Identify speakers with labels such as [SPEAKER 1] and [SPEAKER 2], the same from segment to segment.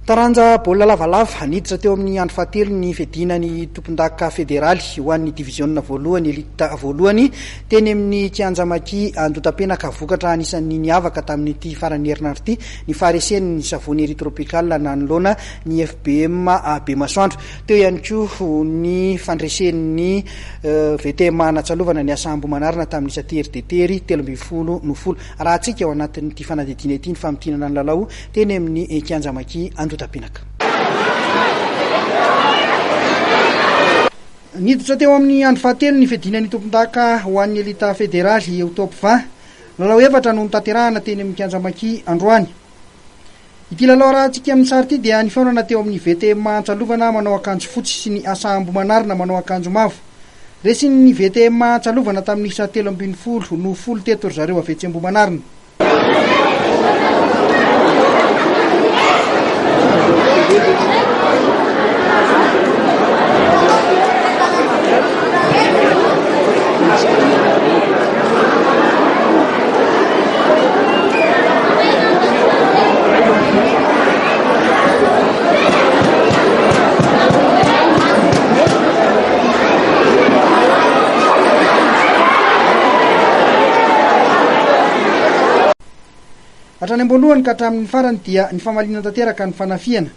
[SPEAKER 1] Taranja baolina lavalava, niditra teo amin'ny andro fahatelo ny fiadiana ny tompondaka federaly ho an'ny diviziona voalohany Elite voalohany teny amin'ny kianja Maki Andotapenaka. Vokatra anisan'ny niavaka tamin'ity faran'ny herinandro ity ny faharesen'ny Savony Ery Tropical nanoloana ny FBM Bemasoandro. Teo ihany koa ny fandresen'ny VTM Anatsalovana ny asa Ambohimanarina tamin'ny isa tery dia tery, 13 no 10. Arahantsika ao anatin'ity fanadihadiana ity ny famintinana ny lalao teny amin'ny kianja Maki Andotapenaka. Niditra teo amin'ny andro fahatelo ny fiadiana ny tompondaka ho an'ny Elita Federaly eo Top 20. Lalao efatra no notanterahana teny amin'ny kianja Maki androany. Ity lalao arahantsika amin'ny sary ity dia nifaonana teo amin'ny VTM Antsalovana manao akanjo fotsy sy ny Asa Ambohimanarina manao akanjo mavo. Resin'ny VTM Antsalovana tamin'ny isa 13 no 10 teto ry zareo avy etsy Ambohimanarina. Hatrany am-boalohany ka hatramin'ny farany dia nifamaliana tanteraka ny fanafihana.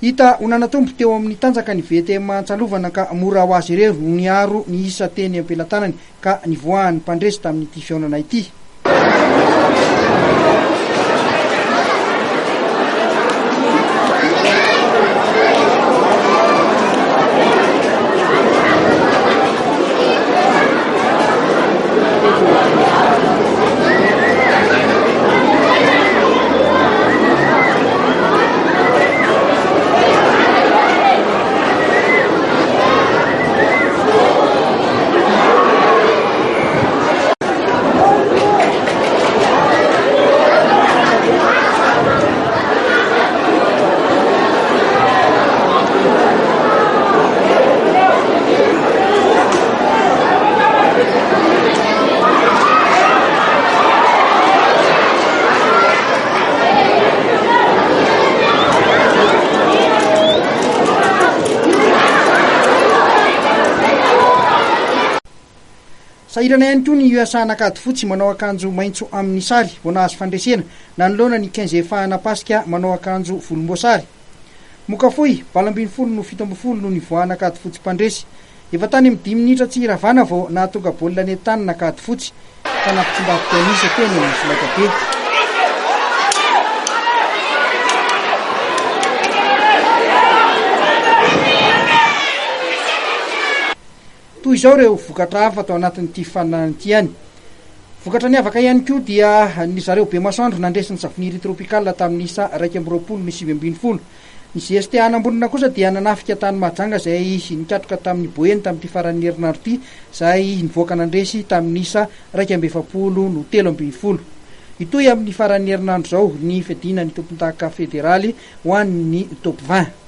[SPEAKER 1] Hita ho nanatombo teo amin'ny tanjaka ny VTM Antsalovana ka mora ho azy ireo no niaro ny isa teny am-pelatanany ka nivoahan'ny mpandresy tamin'ity fihaonana ity. Sahirana ihany koa ny USA an'Ankadifotsy manao akanjo maitso amin'ny sary vao nahazo fandresena nanoloana ny Quinze Fahanapasika manao akanjo volomboasary. Mokafohy, 18 no 17 no nivoahan'Ankadifotsy mpandresy. Efa tany amin'ny dimy minitra tsy hiravana vao nahatonga baolina nentanina Ankadifotsy ka nampitsimbadika ny isa teny amin'ny solaitrabe. Toy izao ireo vokatra hafa tao anatin'ity fifaninanana ity ihany. Vokatra niavaka ihany koa dia ny zareo Bemasoandro nandresy ny Savonnerie Tropicale tamin'ny isa 21 no 19. Ny GST Anambonina kosa dia nanafika tany Mahajanga izay nikatroka tamin'ny Boeny tamin'ity faran'ny herinandro ity izay nivoaka nandresy tamin'ny isa 41 no 13. Hitohy amin'ny faran'ny herinandro izao ny fiadiana ny tompondaka federaly ho an'ny Top 20.